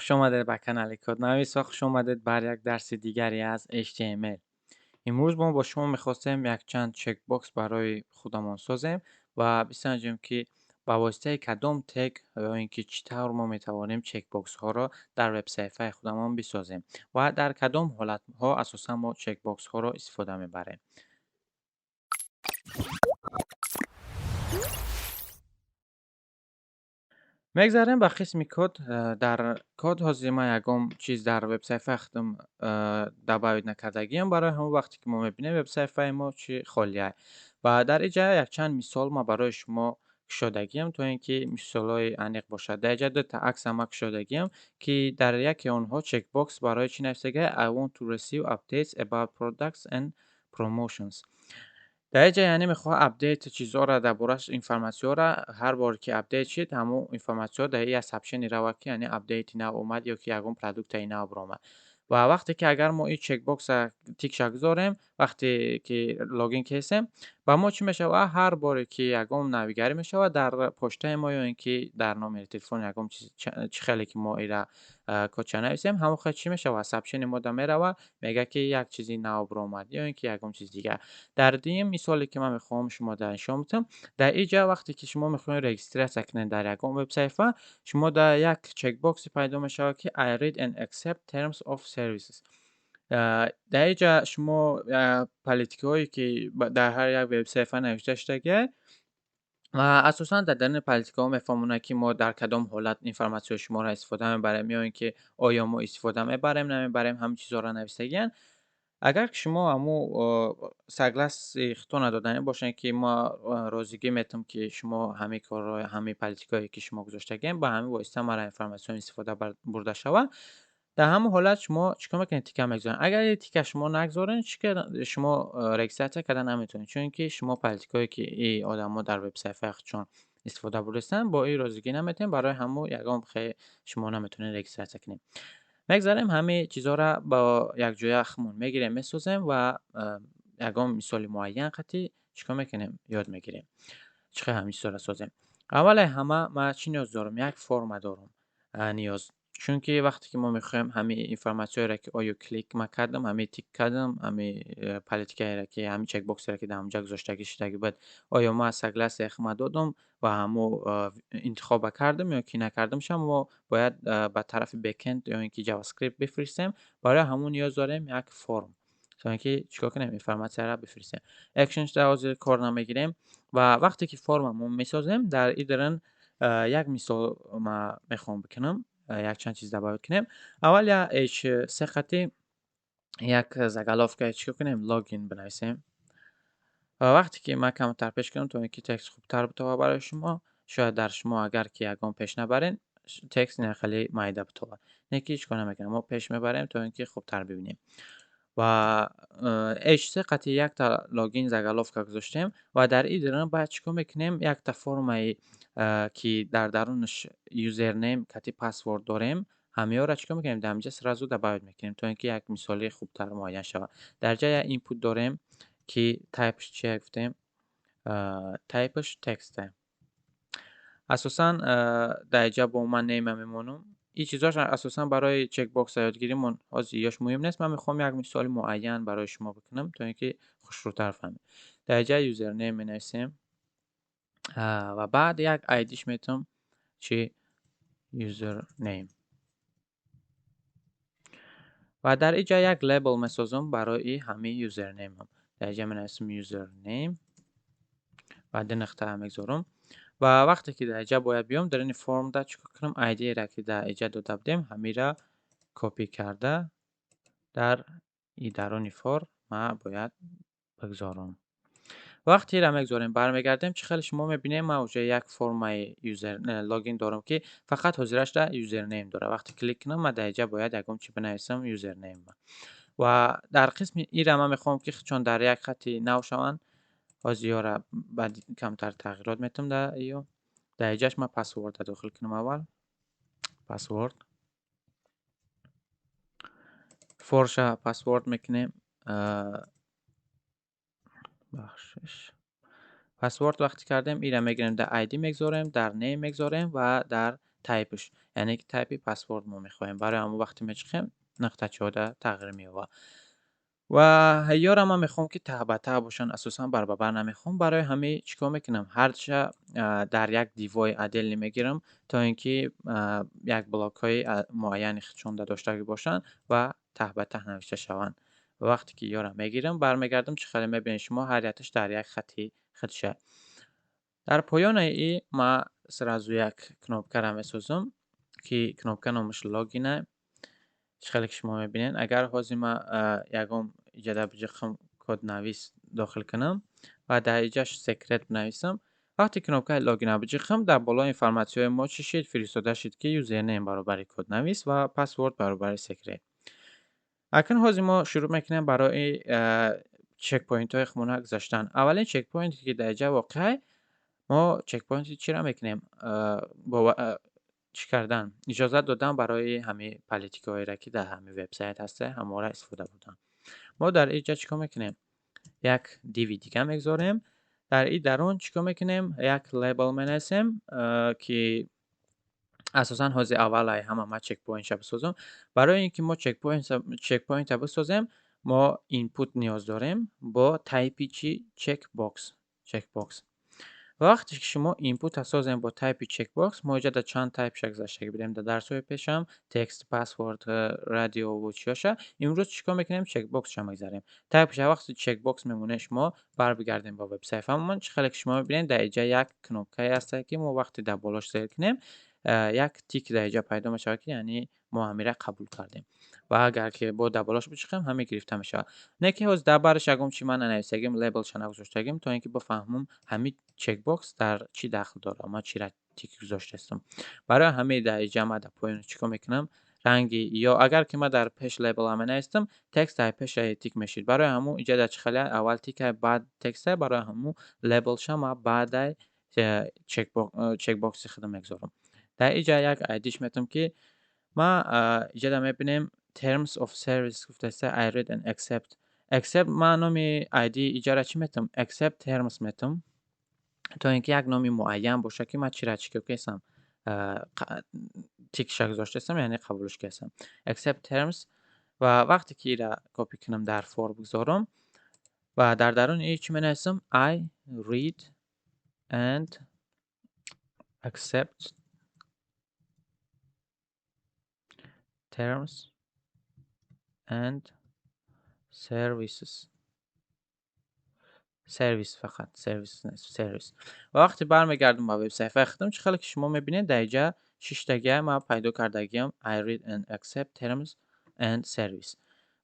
Хуш омадед ба канали Коднавис ва хуш омадед бар як дарси дигаре аз HTML. Имрӯз мо бо шумо мехостем якчанд checkbox барои худамон созем ва бисанҷем, ки ба воситаи кадом тег ё ин ки чӣ тавр мо метавонем checkbox-ҳоро дар вебсайфаи худамон бисозем ва дар кадом ҳолатҳо асосан мо checkbox-ҳоро истифода мебарем. Мегзарем ба қисми код. Дар код ҳозир ман ягон чиз дар вебсайфаи худам добавить накардагиам. Барои ҳамон вақте ки мо мебинем, вебсайфаи мо чӣ холия. Ва дар ин ҷа якчанд мисол ман барои шумо кушодагиам, то ин ки мисолҳои аниқ бошад. Дар ин ҷа дута акса ман кушодагиам, ки дар яке онҳо checkbox барои чӣ нависагия? I want to receive updates about products and promotions. Дар ин ҷа яъне мехоҳад апдейт чизҳоро, дар борааш информатсияҳоро ҳар бор ки апдейт шид, ҳамон информатсияҳо дар як сообщение равад, ки яъне апдейти нав омад ё ки ягон продуктаи нав баромад. Ва вақте ки агар мо ин чекбокса тикша гузорем, вақте ки логин кесем, ба мо чӣ мешавад? Ҳар боре ки ягон навигарӣ мешавад дар почтаи мо ё ин ки дар номери телефон, ягон чиз, чӣ хеле ки мо ира кодча нависем, ҳамон хел чӣ мешавад? Сообщение мо да меравад, мегӯяд, ки як чизи нав баромад ё ин ки ягон чиз дигар. Дар дуюм мисоле ки ман мехоҳам шумо дар нишон бидиҳам, дар ин ҷа вақте ки шумо мехоҳед регистрация кунед дар ягон вебсайфа, шумо дар як чекбоксе пайдо мешавад, ки I read and accept terms of services. Дар ин ҷа шумо политикаҳое ки дар ҳар як вебсайфа навишта шудагиа ва асосан дар даруни политикаҳо мефаҳмонад, ки мо дар кадом ҳолат информатсияи шуморо истифода мебарем ё ин ки оё мо истифода мебарем, намебарем, ҳамин чизҳоро нависагиянд. Агар ки шумо ҳамун согласие худтона доданӣ бошед, ки мо розигӣ метавам, ки шумо ҳамин корро, ҳамин политикаҳое ки шумо гузоштагием, ба ҳамин восита мара информатсияҳо истифода бурда шавад, дар ҳамон ҳолат шумо чӣ кор мекунед? Тика мегузоред. Агар ин тика шумо нагузоред, шумо регистрация карда наметавонед, чунки шумо политикаҳое ки ин одамо дар вебсайфаи худшон истифода бурдастанд, бо ин розигӣ наметавонед. Барои ҳамун ягон хел шумо наметавонед регистрация кунед. Мегзарем, ҳамин чизҳоро бо якҷоя худмон мегирем, месозем ва ягон мисоли муайян қатъи чӣ кор мекунем? Ёд мегирем, чӣ хел ҳамин чизҳоро созем. Аввале ҳама ман чӣ ниёз дорам? Як форма дорам ниёз, чунки вақте ки мо мехоҳем ҳамин информатсияеро, ки оё клик ма кардам, ҳамин тик кардам, ҳамин политикаеро, ки ҳамин чекбоксеро, ки дар ҳамонҷа гузоштагӣ шудагӣ буд, оё ман согласие худма додам ва ҳамун интихоба кардам ё ки накардамша, мо бояд ба тарафи backend ё ин ки JavaScript бифиристем. Барои ҳамун ниёз дорем як форм, то ин ки чӣ кор кунем? Информатсияро бифиристем. Actions дар ҳозир кор намегирем. Ва вақте ки форма мо месозем, дар ин дарун як мисол ма мехоҳам бикунам, якчанд чиз добавить кунем. Аввал я h3 қати як заголовка чӣ кор кунем? Логин бинависем. Ва вақте ки ман камтар пеш кунам, то ин ки текст хубтар битовад барои шумо, шояд дар шумо агар ки ягон пеш набарен, текст не хеле майда битовад, не ки ҳеҷ кор намекунам, мо пеш мебарем, то ин ки хубтар бибинем. Ва h3 қати якта логин заголовка гузоштем. Ва дар ин дарун баъд чӣ кор мекунем? Якта формаи, ки дар дарунаш username кати password дорем, ҳамиёро чӣ кор мекунем? Дар ҳаминҷа сразу добавить мекунем, то ин ки як мисоли хубтар муайян шавад. Дар ҷа як input дорем, ки type ш чия гуфтем? Type ш text е. Асосан дар инҷа бо ман name мемонам. Ин чизош асосан барои чекбокса ёдгиримон ҳозир ёш муҳим нест. Ман мехоҳам як мисоли муайян барои шумо бикунам, то ин ки хушрӯтар фаҳмед. Дар инҷа username менависем ва баъд як id ш метавам чи username. Ва дар инҷа як label месозам барои ҳамин username. Дар инҷа менависам username ва ду нуқта мегузорам. Ва вақте ки дар инҷа бояд биём дар ини формда, чӣ кор кунам? Id-ра, ки дар инҷа дода будем, ҳамира копӣ карда дар и даруни форм ма бояд бигзорам. Вақте ира мегузорем, бармегардем, чӣ хеле шумо мебинем, ман уже як формаи user логин дорам, ки фақат ҳозирашда username дорад. Вақте клик кунам, ман дар инҷа бояд ягон чӣ бинависам, username. Ва дар қисми ира ман мехоҳам, ки чун дар як хатти нав шаванд, ҳозир ёра баъд камтар тағйирот метавам дар ё. Дар инҷаш ман password дохил кунам. Аввал password for ша password мекунем. Бахшиш, password вақте кардем, ира мегирем, дар id мегузорем, дар name мегузорем ва дар type ш. Яъне ки type и password мо мехоҳем. Барои ҳамон вақте мечиқем, нуқтачаҳода тағйир меёбад. Ва ҳайёра ман мехоҳам, ки таҳ ба таҳ бошанд, асосан барбабар намехоҳам. Барои ҳамин чӣ кор мекунам? Ҳарча дар як div ои отдельный мегирам, то ин ки як блокҳои муайяни худшонда доштагӣ бошанд ва таҳ ба таҳ навишта шаванд. Ва вақте ки ёра мегирам, бармегардам, чӣ хеле мебинед шумо, ҳар якташ дар як хати худша. Дар поёни и ман сразу як кнопкаро месозам, ки кнопка номаш login а. Чӣ хеле ки шумо мебинед, агар ҳозир ман ягон иҷода биҷиқам, коднавис дохил кунам ва дар иҷаш secret бинависам, вақте кнопкаи login а биҷиқам, дар болои информатсияҳои мо чӣ шид? Фиристода шид, ки username баробари коднавис ва password баробари secret. Акнун ҳозир мо шурӯъ мекунем барои checkpoint ҳои худмона гузаштан. Аввалин checkpoint е ки дар иҷа воқеа, мо checkpoint и чиро мекунем? Бо чӣ кардан? Иҷозат додан барои ҳамин политикаҳоеро, ки дар ҳамин вебсайт ҳаста, ҳаморо истифода бурдан. Мо дар иҷа чӣ кор мекунем? Як div и дига мегузорем. Дар и дарун чӣ кор мекунем? Як label менависем, ки асосан ҳозир аввал ай ҳама ма checkpoint ша бисозам. Барои ин ки мо checkpoint а бисозем, мо input ниёз дорем бо type и чӣ? Checkbox. Checkbox. Ва вақте ки шумо input а созем бо type и checkbox, мо иҷа дар чанд type ша гузаштагӣ будем дар дарсҳои пешам: text, password, радио ву чиёша. Имрӯз чӣ кор мекунем? Checkbox ша мегзарем. Type ша вақте checkbox мемонем, шумо барбигардем ба вебсайфамон. Чӣ хеле ки шумо мебинед, дар иҷа як кнопкае ҳаста, ки мо вақте дар болош зер кунем, як тик дар иҷа пайдо мешавад, ки яъне мо ҳамира қабул кардем. Ва агар ки бо дар болош бичиқем, ҳаме гирифта мешавад. Не ки ҳозир дар бараш ягон чи ман нанависагим, label ша нагузоштагим, то ин ки бифаҳмам, ҳамин checkbox дар чӣ дахл дорад, ман чира тик гузоштастам. Барои ҳамин дар иҷа ман дар поён чӣ кор мекунам? Ранги ё агар ки ман дар пеш label ама навистам, текст дар пешаи тик мешид. Барои ҳамун иҷа дар чӣ хеле аввал тика, баъд текста. Барои ҳамун label ша ман баъдай checkbox и худам мегузорам. Дар иҷа як ID ш метавам, ки ма иҷада мебинем, terms of service гуфтааста, I read and accept. Accept, ман номи ID иҷара чӣ метавам? Accept terms метавам, то ин ки як номи муайян боша, ки ман чира чӣ кардам, тикша гузоштастам, яъне қабулш кардам. Accept terms. Ва вақте ки ира копӣ кунам, дар for бигзорам ва дар даруни и чӣ менависам? I read and accept terms and services. Service, фақат service, service. Ва вақте бармегардам ба вебсайфаи худам, чӣ хеле ки шумо мебинед, дар иҷа шиштагия ман пайдо кардагиам: I read and accept terms and service.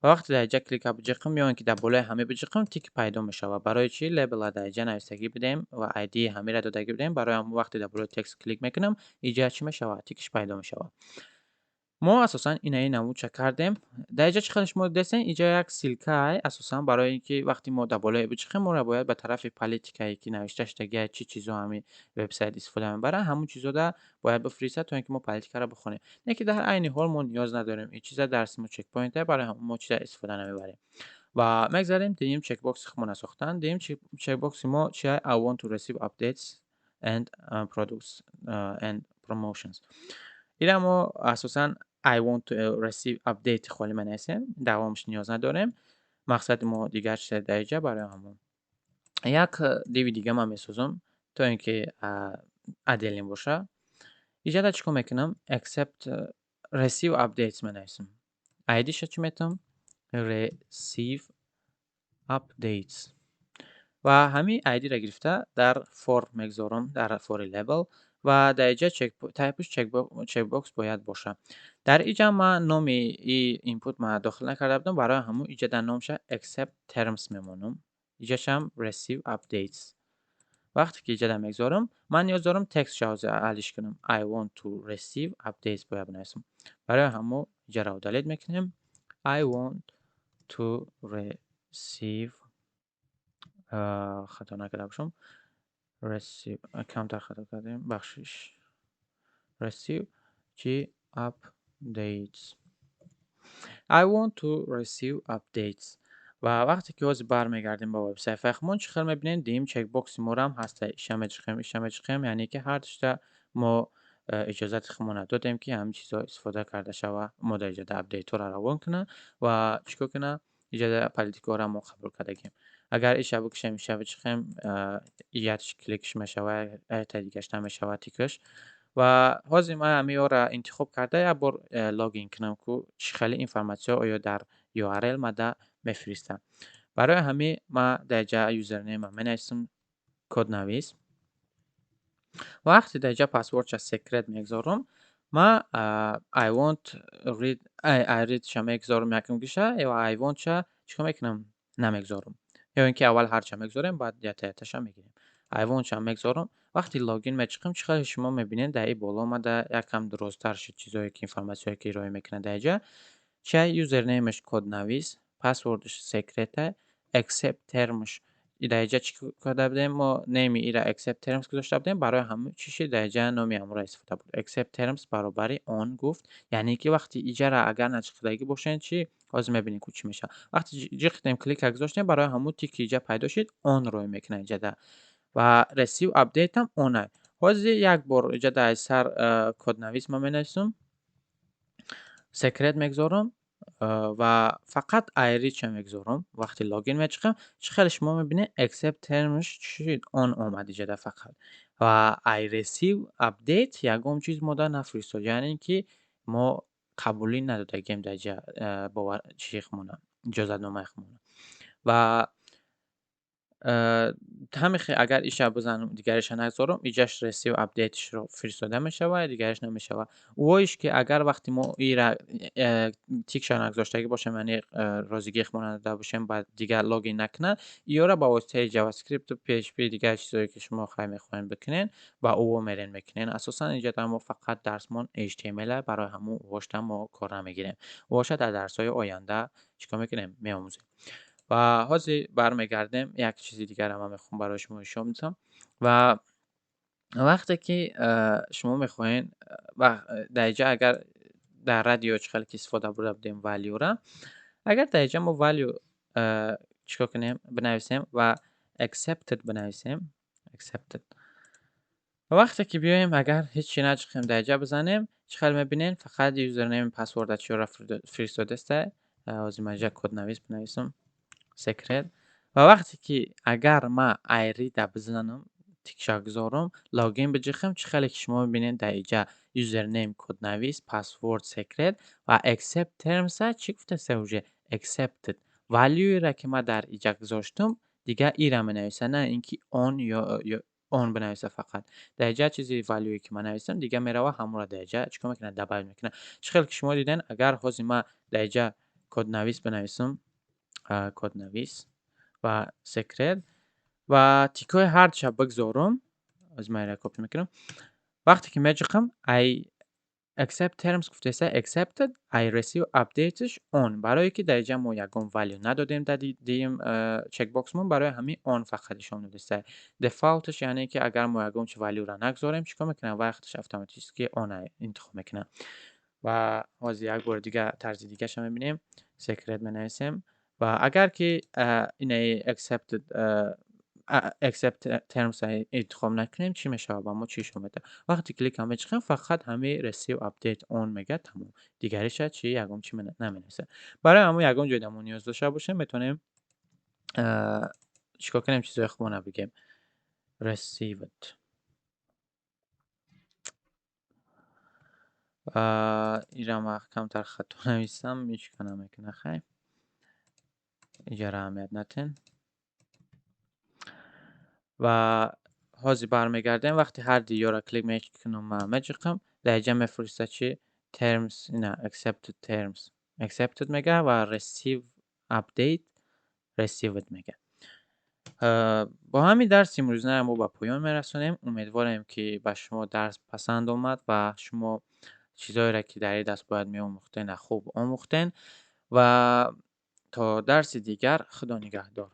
Ва вақте дар иҷа клика биҷиқам ё ин ки дар болои ҳаме биҷиқам, тик пайдо мешавад. Барои чӣ? Label а дар иҷа навистагӣ будем ва ID ҳамеро додагӣ будем. Барои ҳамон вақте дар болои текст клик мекунам, иҷа чӣ мешавад? Тикш пайдо мешавад. Мо асосан инаи намудча кардем. Дар иҷа чӣ хеле шумо дидастен, иҷа як ссылка, асосан барои ин ки вақте мо дар болои бичиқем, моро бояд ба тарафи политикае, ки навишта шудагия, чӣ чизо ҳамин вебсайт истифода мебарад, ҳамун чизода бояд бифиристад, то ин ки мо политикаро бихонем. Не ки дар айни ҳол мо ниёз надорем ин чиза, дарси мо checkpoint е, барои ҳамон мо чиза истифода намебарем. Ва мегзарем дуюм checkbox и худмона сохтан. Дуюм checkbox и мо чия? I want to receive updates and products and promotions. Ира мо асосан I want to receive update холӣ менависем, давомаш ниёз надорем. Мақсади мо дигар чизе дар иҷа. Барои ҳамон як div и дига ман месозам, то ин ки отдельный боша. Иҷада чӣ кор мекунам? Accept, receive updates менависам. ID ша чӣ метавам? Receive updates. Ва ҳамин ID ро гирифта дар for мегузорам, дар for и label, ва дар иҷа type ш checkbox бояд бошад. Дар иҷа ман номи и input ма дохил накарда будам, барои ҳамун иҷа дар номша accept terms мемонам, иҷашам receive updates. Вақте ки иҷада мегузорам, ман ниёз дорам текстша ҳозир алиш кунам. I want to receive updates бояд бинависам. Барои ҳамун иҷаро удалить мекунем. I want to receive, хато накарда бошам, receive, камтар хато кардем, бахшиш, receive чи? Updates. I want to receive updates. Ва вақте ки ҳозир бармегардем ба вебсайфаи худмон, чӣ хел мебинем, дуюм checkbox и морам ҳаста. Иша мечиқем, иша мечиқем, яъне ки ҳар душта мо Иҷозати худмона додем, ки ҳамин чизҳо истифода карда шава, мо дар иҷода update ҳоро равон кунад ва чӣ кор кунад? Иҷода политика ҳоро мо қабул кардагем. Агар иша бикушем, иша бичиқем, ятш кликш мешава, ята дигаш намешава тикаш. Ва ҳозир ман ҳамиёро интихоб карда як бор логин кунам, ку чӣ хеле информатсия оё дар URL мада мефиристам. Барои ҳамин ман дар ҷа username менависам коднавис. Вақте дар ҷа password ша secret мегузорам, ман I want read, I read ша мегузорам якум гиша ё I want ша чӣ кор мекунам? Намегузорам. Ё ин ки аввал ҳарча мегузорем, баъд ята яташа мегирем. I want ша мегузорам. Вақте логин мечиқам, чӣ хеле шумо мебинед, дар ин боло омада якам дурусттар шуд чизое ки информатсияое ки ироа мекунад дар ҷа. Чай username ш коднавис, password ш secret, accept terms дар ҷа чӣ карда будем? Мо name ира accept terms гузошта будем, барои ҳамин чӣ шид? Дар ҷа номи ҳамонро истифода бурд. Accept terms баробари on гуфт, яъне ки вақти иҷара агар начиқидагӣ бошед, чӣ? Ҳозир мебинем, ку чӣ мешавад. Вақти ҷиқидем, клика гузоштем, барои ҳамун тики иҷа пайдо шуд, on рӯй мекунад иҷада. Ва receive update ҳам on. Ҳозир як бор иҷа дар сар коднавис ман менависам, secret мегузорам ва фақат I read ша мегузорам. Вақти логин мечиқам, чӣ хеле шумо мебинед, accept terms чӣ шуд? On омад иҷода фақат. Ва I receive update ягон чиз мода нафиристод, яъне ки мо қабулӣ надодагем дар ҷа бовар чии худмона, иҷозатномаи худмона. Ва ҳамин агар иша бизанам, дигариша нагузорам, иҷаш receive update шро фиристода мешавад, дигариш намешавад. Ӯоиш ки агар вақти мо ира тикша нагузоштагӣ бошем, яъне розигии худмона надода бошем, баъд дигар логин накунад, иёра ба воситаи JavaScript, PHP, дигар чизое ки шумо хай мехоҳед бикунед, ба ӯо мерен мекунед. Асосан инҷа мо фақат дарсмон HTML, барои ҳамун ӯошта мо кор намегирем. Ӯоша дар дарсҳои оянда чӣ кор мекунем? Меомӯзем. Ва ҳозир бармегардем, як чизи дигарро ман мехоҳам барои шумо нишон бидиҳам. Ва вақте ки шумо мехоҳед дар инҷа, агар дар радио чӣ хеле ки истифода бурда будем value -ра, агар дар инҷа мо value чӣ кор кунем, бинависем ва accepted бинависем, accepted. Вақте ки биёем, агар ҳеҷ чи начиқем, дар инҷа бизанем, чӣ хел мебинед, фақат username, password чиёро фиристодааста. Ҳозир ман инҷа коднавис бинависам, secret. Ва вақте ки агар ман I read бизанам, тикша гузорам, логин биҷиқам, чӣ хеле ки шумо мебинед, дар инҷа username коднавис, password secret ва accept terms чӣ гуфтааст уже? Accepted. Value-ра ки ман дар инҷа гузоштам, дигар ира менависа, на ин ки on ё on бинависа фақат. Дар инҷа чизи value ки ман нависам, дигар мерава ҳамонро дар инҷа чӣ кор мекунад? Добавить мекунад. Чӣ хеле ки шумо дидед, агар ҳозир ман дар инҷа коднавис бинависам, коднавис ва secret ва тикҳои ҳардуша бигзорам, ҳозир ман инро копи мекунам, вақте ки меҷиқам, I accept terms гуфтааста accepted, I receive update on. Барое ки дар инҷа мо ягон value надодем дар диюм checkbox мон, барои ҳамин on фақат нишон додааста. Default ш, яъне ки агар мо ягон чи value -ро нагузорем, чӣ кор мекунад? Вақташ автоматически on интихоб мекунад. Ва ҳозир як бори дигар тарзи дигаша мебинем. Secret менависем ва агар ки инаи accepted, accept terms интихоб накунем, чӣ мешавад? Ба мо чӣ нишон медиҳад? Вақте клик ҳам мечиқем, фақат ҳамин receive update on мегӯяд, тамом. Дигариша чӣ? Ягон чӣ наменависад. Барои ҳамон ягон ҷойда мо ниёз дошта бошем, метавонем чӣ кор кунем? Чизои хубона бигем. Received. Инра ман камтар хато нависам, ҳеҷ кор намекунад, хай. Иҷара аҳамият натен. Ва ҳозир бармегардем, вақте ҳар диёра клик мекунам, ман меҷиқам, дар инҷа мефиристад чӣ? Terms, ина accepted terms. Accepted мега ва receive update received мега. Бо ҳамин дарси имрӯзинаро мо ба поён мерасонем. Умедворем, ки ба шумо дарс пасанд омад ва шумо чизҳоеро, ки дар ин дарс бояд меомӯхтен, хуб омӯхтен. Ва то дарси дигар, Худо нигаҳдор.